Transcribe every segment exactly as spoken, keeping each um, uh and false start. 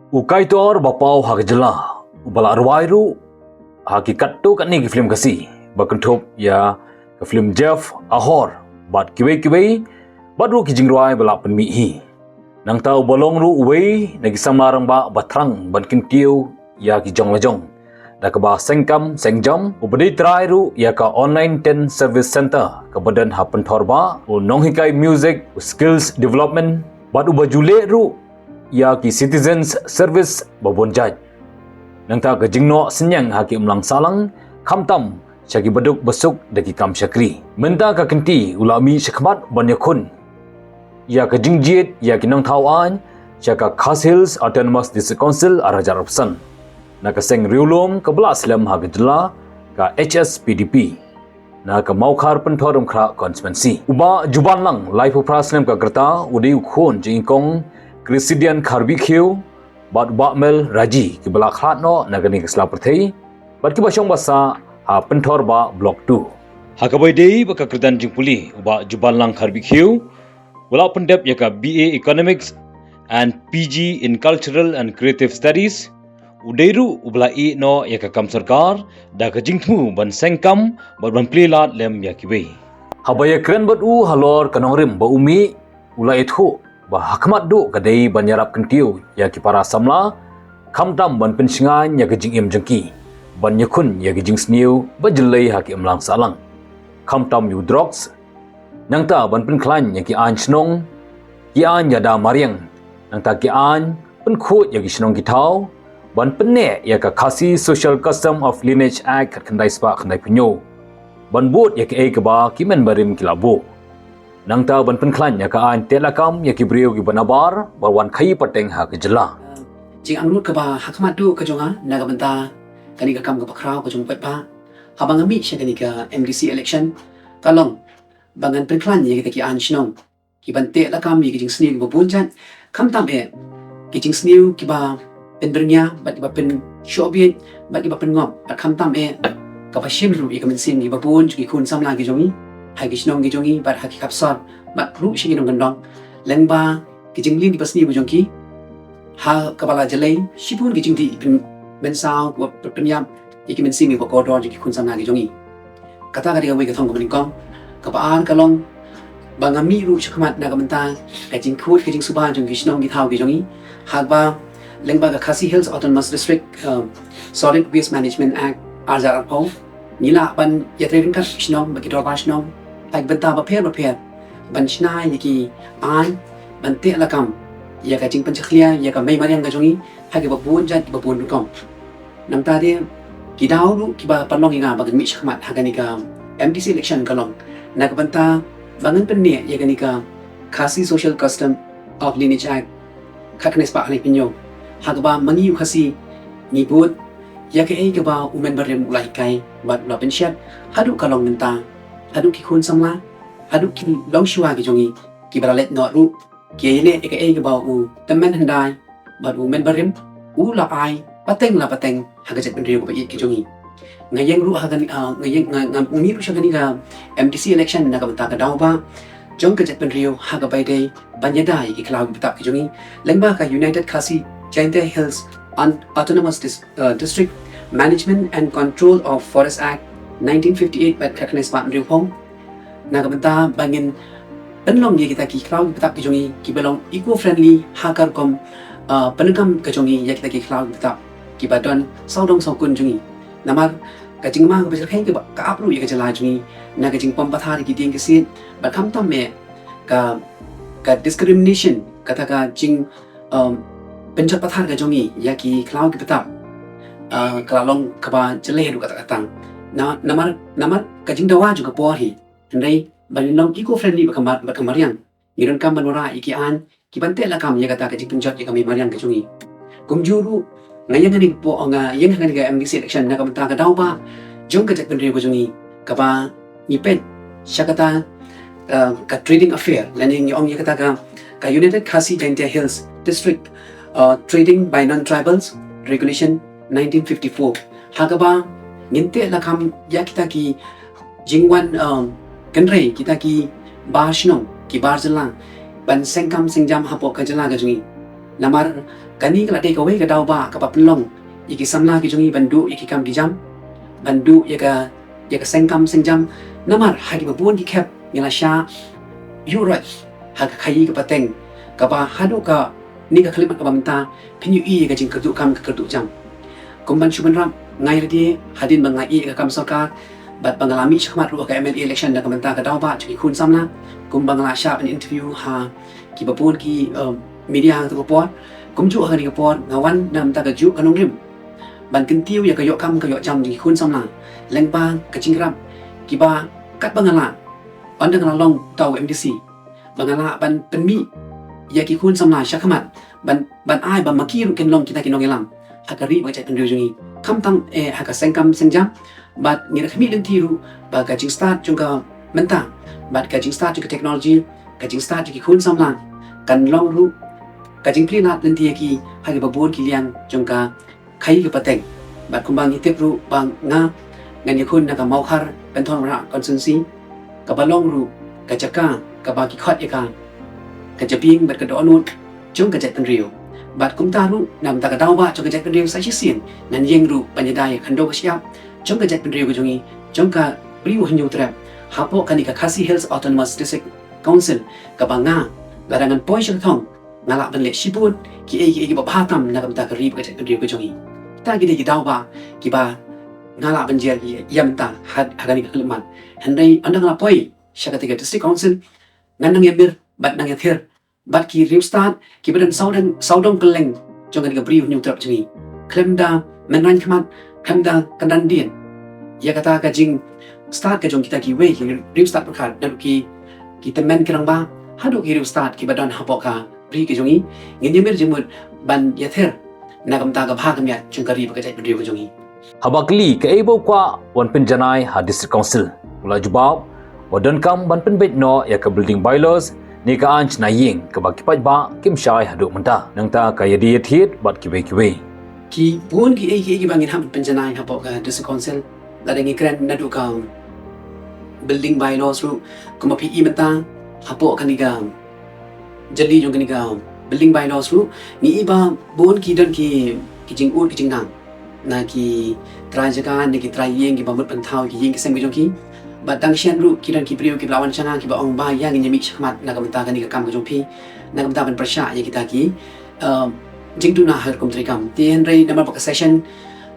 U Kaitor ba paw ha ka jylla, uba la rwai ruh ha ki katto katne ki film Khasi, ba kynthup ïa ka film Jeff, Ahor bad kiwei kiwei, bad ruh ki jingrwai ba la pynmih hi. Nangta uba long ruh uwei na ki samla rangbah ba thrang ban kyntiew ïa ki jong la jong, da kaba seng kam seng jam, uba dei trai ruh ïa ka Online Tent Service Centre kaba don ha Pynthor ba, u nonghikai music, u skills development, bad uba ju leh ruh ïa ki citizens service ba bun jait. Nangta ka jingnoh synñiang ha ki imlang sahlang, khamtam sha ki baduk basuk da ki kam shakri. Mynta ka kynti u la mih shakhmat ban ïakhun ïa ka jingjied ïa ki nongthaw aiñ sha ka Khasi Hills Autonomous District Council ar hajar arphew san, na ka seng riewlum kaba la slem ha ka jylla, ka H S P D P, na ka Mawkhar Pynthor Umkhrah constituency. U Bah Jubanlang, laiphew phra snem ka rta, u dei u khun jong i Kong Christian Kharbihkhiew bad u Bah Mel Raji, kiba la khlad noh na kane ka sla pyrthei, bad kiba shong ba sah ha Pynthor ba Block two. Ha kaba ïadei bad ka kyrdan jingpule, u Bah Jubanlang Kharbihkhiew u la pyndep ïa ka B A Economics and P G in Cultural and Creative Studies. U dei ruh uba la ïeh noh ïa ka kam sorkar da ka jingthmu ban seng kam bad ban plie lad lem ïa kiwei. Haba ïakren bad u halor ka nongrim ba u mih, u la ïathuh ba ha khmat duh ka dei ban ïarap kyntiew ïa ki para samla, khamtam ban pynshngaiñ ïa ka jingim jong ki, ban ïakhun ïa ka jingsniew ba jyllei ha ki imlang sahlang, khamtam ïa u drugs, nangta ban pynkhlaiñ ïa ki aiñ shnong, ki aiñ ïada mariang, nangta ki aiñ pynkhuid ïa ki shnong ki thaw, ban pynneh ïa ka Khasi Social Custom of Lineage Act khatkhyndai spah khyndaiphew hynñiew, ban bud ïa kaei kaba ki member rim ki la buh, nangta ban pynkhlaiñ ïa ka aiñ teh lakam ïa ki briew kiba nabar ba wan khaïi pateng ha ka jylla. Jingangnud kaba ha khmat duh ka jong nga na ka bynta kane ka kam kaba khraw ka jong u paidbah, haba nga mih sha kane ka M D C election, ka long ba ngan pynkhlaiñ ïa kita ki aiñ shnong kiban teh lakam ïa ki jingsniew kiba bun jait, khamtam eh ki jingsniew kiba pynbyrngia bad kiba pynshohbiej bad kiba pynngop, bad khamtam eh kaba shim ruh ïa ka mynsiem kiba bun jong ki khun samla ki jong ngi ha ki shnong ki jong ngi bad ha ki khap sor, bad ruh sha ki nongkyndong, lyngba ki jingmlien kiba sniew ba jong ki ha kaba la jyllei, shibun ki jingdih pyn-, pynsaw, kiba pyn-, pynïap ïa ki mynsiem kiba kordor jong ki khun samla ki jong ngi. Kata ka dei kawei ka thong kaba nyngkong. Kaba ar ka long ba nga mih ruh shakhmat na ka bynta ka jingkhuid ka jingsuba jong ki shnong ki thaw ki jong ngi, ha kaba lyngba ka Khasi Hills Autonomous District, uh, Solid Waste Management Act ar hajar arphew, ngi lah ban ïatrei ryngkat ki shnong bad ki dorbar shnong ha ki bynta bapher bapher, ban shna ïa ki aiñ, ban teh lakam ïa ka jingpynjakhlia ïa ka mei mariang ka jong ngi ha kiba bun jait kiba bun rukom. Nangta de, ki daw ruh kiba pynlong ïa nga ba ngan mih shakhmat ha kane ka M D C election ka long na ka bynta ba ngan pynneh ïa kane ka Khasi Social Custom of Lineage Act khatkhyndai spah khyndaiphew hynñiew, ha kaba ma ngi u Khasi ngi bud ïa kaei kaba u member rim u la hikai bad u la pynshad haduh ka long mynta, haduh ki khun samla, haduh ki longshuwa ki jong ngi kiba la leit noh ruh, ki ïaleh ïa kaei kaba u tymmen hyndai bad u member rim u la ai pateng la pateng ha ka jaitbynriew kaba ïeit ka jong ngi. Nga ïeng ruh ha kane, ah, nga ïeng, nga, nga mih ruh sha kane ka M D C election na ka bynta ka daw ba jong ka jaitbynriew ha kaba ïadei ban ïada ïa ki khlaw ki btap ki jong ngi lyngba ka United Khasi Jaintia Hills Autonomous Dis-, uh, District Management and Control of Forest Act nineteen fifty-eight bad khatkhyndai spah hynriewphew, na ka bynta ba ngin pynlong ïa kita ki khlaw ki btap ki jong ngi kiba long eco friendly ha ka rukom, uh, pyndonkam ka jong ngi ïa kita ki khlaw ki btap kiba don sawdong sawkun jong ngi. Namar ka jingma kaba jyrkhei kaba ka ap ruh ïa ka jylla jong ngi na ka jingpom pathar ïa ki dieng ki siej, bad khamtam eh ka, ka discrimination, kata ka jing, um, pynjot pathar ka jong ngi ïa ki khlaw ki btap, uh, ka la long kaba jyllei haduh katta katta. Na, namar, namar ka jingdawa jong ka por hi, hynrei ba ngin long eco friendly bad ka mar-, bad ka mariang, ngi donkam ban wanrah ïa ki aiñ kiban teh lakam ïa kata ka jingpynjot ïa ka mei mariang ka jong ngi. Kumjuh ruh, nga ïeng ha kane ka por, nga ïeng ha kane ka M D C election na ka bynta ka daw ba jong ka jaitbynriew ka jong ngi, kaba ngi peit sha kata, uh, ka trading affair, lane ngi ong ïa kata ka, ka United Khasi Jaintia Hills District, uh, Trading by Non-Tribals Regulation nineteen fifty-four, ha kaba ngin teh lakam ïa kita ki jingwan, um, kynrei, kita ki bar shnong, ki bar jylla, ban seng kam seng jam hapoh ka jylla ka jong ngi. Namar kane ka la dei kawei ka daw ba kaba pynlong ïa ki samla ki jong ngi ban duh ïa ki kam ki jam, ban duh ïa ka, ïa ka seng kam seng jam. Namar ha kiba bun ki khep ngi la shah ïuh roit ha ka khaii ka pateng kaba haduh kane ka khyllipmat kaba mynta phin ïohi ïa ka jingkyrduh kam ka kyrduh jam. Kum ban shu bynrap, nga ïa lade hadien ba nga ïeh ïa ka kam sorkar bad ba nga la mih shakhmat ruh ha ka M L A election na ka bynta ka daw ba jong ki khun samla, kum ba nga la shah ban interview ha kiba bun ki, um, media ha katu ka por. Kumjuh ha kane ka por nga wan na ka bynta kajuh ka nongrim ban kyntiew ïa ka ïoh kam ka ïoh jam jong ki khun samla lyngba ka jingïarap kiba katba nga lah, ynda nga la long uta u M D C, ba nga lah ban pynmih ïa ki khun samla shakhmat ban, ban ai ba ma ki ruh kin long kita ki nongïalam ha ka ri bad ka jaitbynriew jong ngi, khamtam eh ha ka seng kam seng jam. Bad ngi da khmih lynti ruh ba ka jingstad jong ka mynta bad ka jingstad jong ka technology, ka jingstad jong ki khun samla kan long ruh ka jingplie lad lynti ïa ki ha kiba bun ki liang jong ka khaii ka pateng. Bad kumba ngi tip ruh ba nga ngan ïakhun na ka Mawkhar Pynthorumrah constituency, kaba long ruh ka jaka kaba ki khot ïa ka ka jabieng bad ka dohnud jong ka jaitbynriew. Bad kumta ruh na ka bynta ka daw ba jong ka jaitbynriew sa shisien ngan ïeng ruh ban ïada ïa ka khyndew ka shyiap jong ka jaitbynriew ka jong ngi, jong ka Ri u Hynñiewtrep, hapoh kane ka Khasi Hills Autonomous District Council, kaba nga, lada ngan poi sha ka thong, nga lah ban leh shibun kiei kiei kiba bha tam na ka bynta ka ri bad ka jaitbynriew ka jong ngi. Kita ki dei ki daw ba kiba nga lah ban jer ïa mynta ha, ha kane ka khyllipmat. Hynrei ynda nga la poi sha katei ka District Council, ngan nang ïamir bad nang ïathir bad ki riewstad kiba don sawdong, sawdong kylleng jong kane ka Ri u Hynñiewtrep jong ngi, khlem da mynraiñ khmat, khlem da kynran dien ïa kata ka jingstad ka jong kita kiwei ki riewstad pyrkhat, naduh ki, ki tymmen ki rangbah haduh ki riewstad kiba don hapoh ka ri ka jong ngi. Ngin ïamir jingmut ban ïathir na ka bynta ka bha ka miat jong ka ri bad ka jaitbynriew ka jong ngi. Haba kylli kaei ba u kwah wan pynjanai ha District Council, u la jubab ba u donkam ban pynbeit noh ïa ka building bylaws ne ka aiñ shna ïing kaba ki paidbah kim shai haduh mynta, nangta ka ïadie ïathied bad kiwei kiwei. Ki bun kiei kiei kiba ngin hap pynjanai hapoh ka District Council, lada ngi kren naduh ka building bylaws ruh, kumba phi i mynta hapoh kane ka jylli jong kane ka building bylaws ruh, ngi i ba bun ki don ki, ki jingud ki jingnang na ki trai jaka ne ki trai ïing kiba mut ban thaw ki ïing ki sem ki jong ki. Bad dang shen ruh ki don ki briew kiba la wan sha nga kiba ong ba ïa ngin ïa mih shakhmat na ka bynta kane ka kam ka jong phi, na ka bynta ban pyrshah ïa kita ki, uh, jingduna ha ka rukom treikam. Te hynrei namar ba ka session,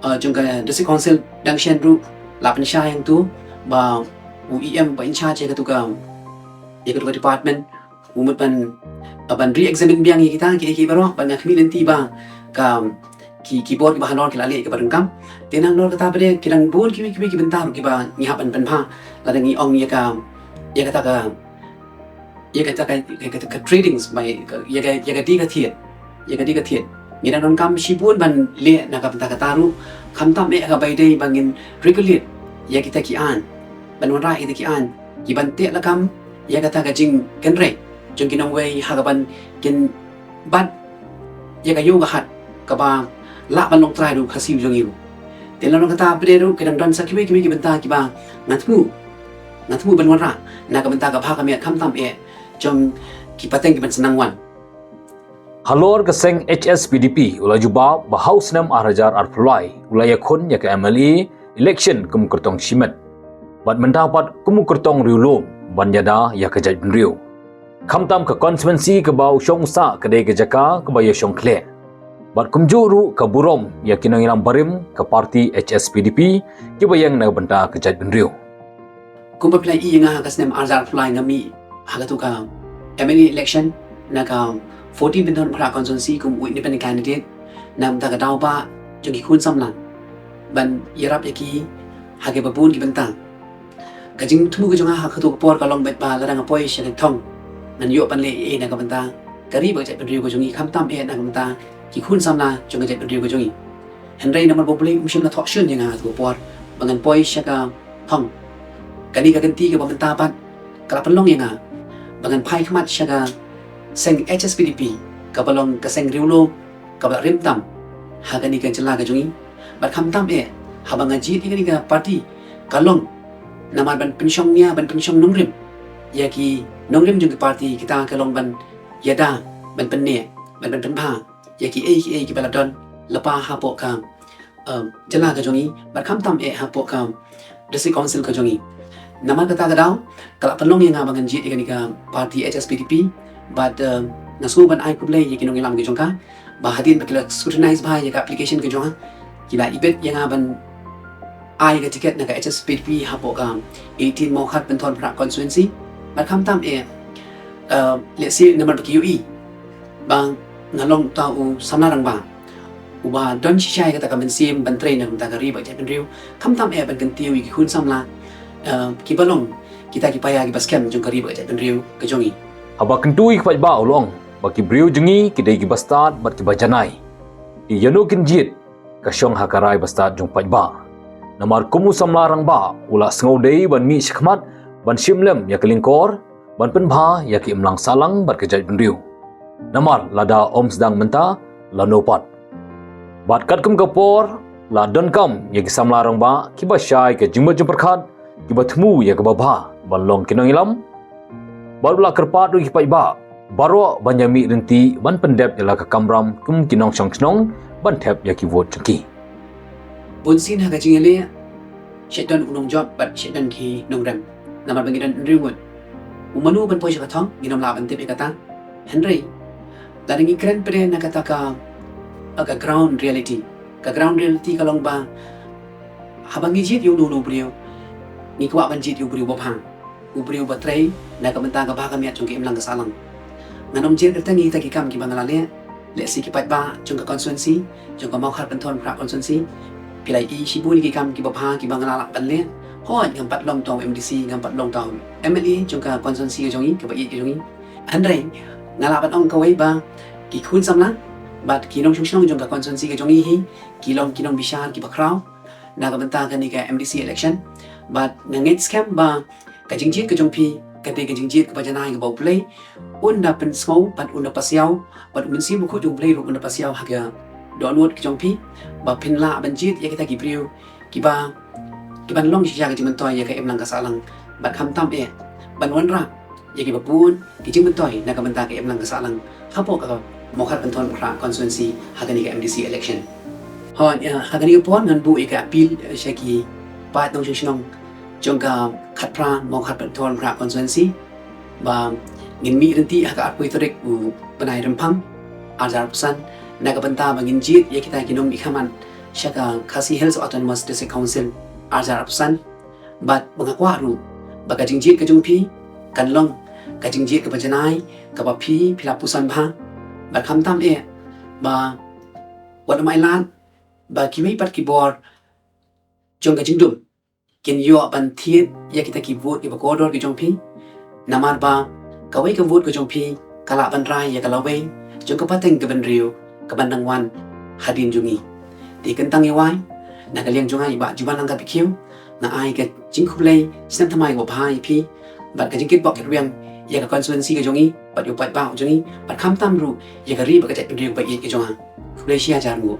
uh, jong ka District Council dang shen ruh, la pynshai hangtu ba u E M ba in charge ïa katu ka, ïa katu ka department, u mut ban, ban re-examine biang ïa kita kiei kiei baroh, bad nga khmih lynti ba ka, ki, ki bor kiba halor ki la leh kiba donkam. Te nalor kata pat de ki dang bun kiwei kiwei ki bynta ruh kiba ngi hap ban pynbha lada ngi ong ïa ka, ïa kata ka, ïa kata ka, ïa kata ka trading, bai ka, ïa ka, ïa ka die ka thied, ïa ka die ka thied. Ngi dang donkam shibun ban leh na ka bynta kata ruh, khamtam eh ha kaba ïadei ba ngin regulate ïa kita ki aiñ, ban wanrah ïa kita ki aiñ kiban teh lakam ïa kata ka jingkynrei jong ki nongwei ha kaban kin bat ïa ka ïew ka hat kaba lah ban long trai da u Khasi u jong ngi ruh. Te la long kata pat de ruh ki dang don sa kiwei kiwei ki bynta kiba nga thmu, nga thmu ban wanrah na ka bynta ka bha ka miat khamtam eh jong ki pateng kiban sa nang wan. Halor ka seng H S P D P u la jubab ba ha u snem ar hajar arphew lai u la ïakhun ïa ka M L A election kum u kyrtong shimet, bad mynta pat kum u kyrtong riewlum ban ïada ïa ka jaitbynriew. Khamtam ka constituency kaba u shong u sah ka dei ka jaka kaba ïashong khleh. Bad kumjuh ruh ka burom ïa ki nongïalam barim ka party H S P D P kiba ïeng na ka bynta ka jaitbynriew. Kumba phi la ïohi ïa nga ha ka snem ar hajar arphew lai nga mih ha katu ka M L A election na ka fourteen Pynthorumrah constituency kum u independent candidate na ka bynta ka daw ba jong ki khun samla ban ïarap ïa ki ha kiba bun ki bynta. Ka jingthmu ka jong nga ha katu ka por ka long beit ba lada nga poi sha ka thong ngan ïoh ban leh ei ei na ka bynta ka ri bad ka jaitbynriew ka jong ngi, khamtam eh na ka bynta ki khun samla jong ka jaitbynriew ka jong ngi. Hynrei namar ba U Blei um shym la thoh shun ïa nga ha katu ka por ba ngan poi sha ka thong. Kane ka kynti kaba mynta pat ka la pynlong ïa nga ba ngan phai khmat sha ka seng H S P D P kaba long ka seng riewlum kaba la rim tam ha kane ka jylla ka jong ngi. Bad khamtam eh haba nga jied ïa kane ka party ka long namar ban pynshong nia, ban pynshong nongrim ïa ki nongrim jong ka party, kita ka long ban ïada, ban pynneh, ban, ban pynbha ïa kiei kiei kiba la don lypa hapoh ka, um, jylla ka jong ngi, bad khamtam eh hapoh ka District Council ka jong ngi. Namar kata ka daw, ka la pynlong ïa nga ba ngan jied ïa kane ka party H S P D P, bad, um, nga sngew ban ai khublei ïa ki nongïalam ki jong ka, ba hadien ba ki la scrutinize bha ïa ka application ka jong nga, ki la ibit ïa nga ban ai ka ticket na ka H S P D P hapoh ka eighteen Mawkyrwat Pynthorumkhrah constituency. Bad khamtam eh, uh, let's say namar ba ki ïohi ba nga long uta u samla rangbah uba don shisha ïa kata ka mynsiem ban trei na ka bynta ka ri bad ka jaitbynriew, khamtam eh ban kyntiew ïa ki khun samla, uh, kiba long kita ki paia kiba skhem jong ka ri bad ka jaitbynriew ka jong ngi. Haba kyntu ïa ki paidbah u la ong ba ki briew jong ngi ki dei kiba stad bad kiba janai. Ïa, ïano kin jied, ka shong ha ka rai ba stad jong paidbah. Namar kum u samla rangbah u la sngew dei ban mih shakhmat ban shim lem ïa ka lyngkor, ban pynbha ïa ka imlang sahlang bad ka jaitbynriew. Namar lada ym sdang mynta, lano pat. Bad katkum ka por, la donkam ïa ki samla rangbah kiba shai ka jingmut jingpyrkhat, kiba thmu ïa kaba bha ban long ki nongïalam, bad u la kyrpad ruh ïa ki paidbah baroh ban ïa mih ryntih ban pyndep ïa la ka kamram kum ki nongshong shnong ban thep ïa ki vote jong ki. Bunsien ha ka jingïaleh, shet don u nongjop bad shet don ki nongrem. Namar ba ngi don hynriew ngut. U mano ban poi sha ka thong, ngim lah ban tip ïa kata. Hynrei lada ngi kren pat na kata ka, ka ground reality, ka ground reality ka long ba haba ngi jied ïa uno uno u briew, ngi kwah ban jied ïa u briew ba bha, u briew ba trei na ka bynta ka bha ka miat jong ka imlang ka sahlang. Ngan ym jied kyrteng ïa kita ki kam kiba nga la leh. Let's say ki paidbah jong ka constituency, jong ka Mawkyrwat Pynthorumkhrah constituency, phi la ïohi shibun ki kam kiba bha kiba nga la lah ban leh. Hooid, ngam pat long tang u M D C, ngam pat long tang u M L A jong ka constituency ka jong ngi, kaba ïeit ka jong ngi. Hynrei nga lah ban ong kawei ba ki khun samla bad ki nongshong shnong jong ka constituency ka jong ngi hi ki long ki nongbishar kiba khraw na ka bynta kane ka M D C election. Bad nga ngeit skhem ba ka jingjied ka jong phi ka dei ka jingjied kaba janai kaba U Blei un da pynsngew bad un da pasiaw, bad U Mynsiem Bakhuid jong U Blei ruh un da pasiaw ha ka dohnud ka jong phi, ba phin lah ban jied ïa kita ki briew kiba, kiban long shisha ka jingmyntoi ïa ka imlang ka sahlang, bad khamtam eh ban wanrah ïa kiba bun ki jingmyntoi na ka bynta ka imlang ka sahlang hapoh ka Mawkyrwat Pynthorumkhrah constituency ha kane ka M D C election. Hooid, eh, ha kane ka por ngan buh ïa ka appeal, eh, sha ki paid nongshong shnong jong ka khatphra Mawkyrwat Pynthorumkhrah constituency ba ngin mih ryntih ha ka arphew tarik u bnai Rymphang, arhajar arphew san, na ka bynta ba ngin jied ïa kita ki nongmihkhmat sha ka Khasi Hills Autonomous District Council, arhajar arphew san. Bad ba nga kwah ruh ba ka jingjied ka jong phi kan long ka jingjied kaba janai, kaba phi, phi la pyrshang bha. Bad khamtam eh ba wat ym ailad ba kiwei pat ki bor jong ka jingdum kin ïoh ban thied ïa kita ki vote kiba kordor ki jong phi. Namar ba kawei ka vote ka jong phi ka lah ban rai ïa ka lawei jong ka pateng ka bynriew kaban dang wan hadien jong ngi. Te kyntang ïa wai, na ka liang jong nga i Bah Juban Langkatbeikhiew, nga ai ka jingkhublei snem thymmai kaba bha ïa phi bad ka jingkitbok kitrwiang ïa ka constituency ka jong ngi bad ïa u paidbah jong ngi, bad khamtam ruh ïa ka ri bad ka jaitbynriew ba ïeit ka jong nga. Khublei shihajar nguh.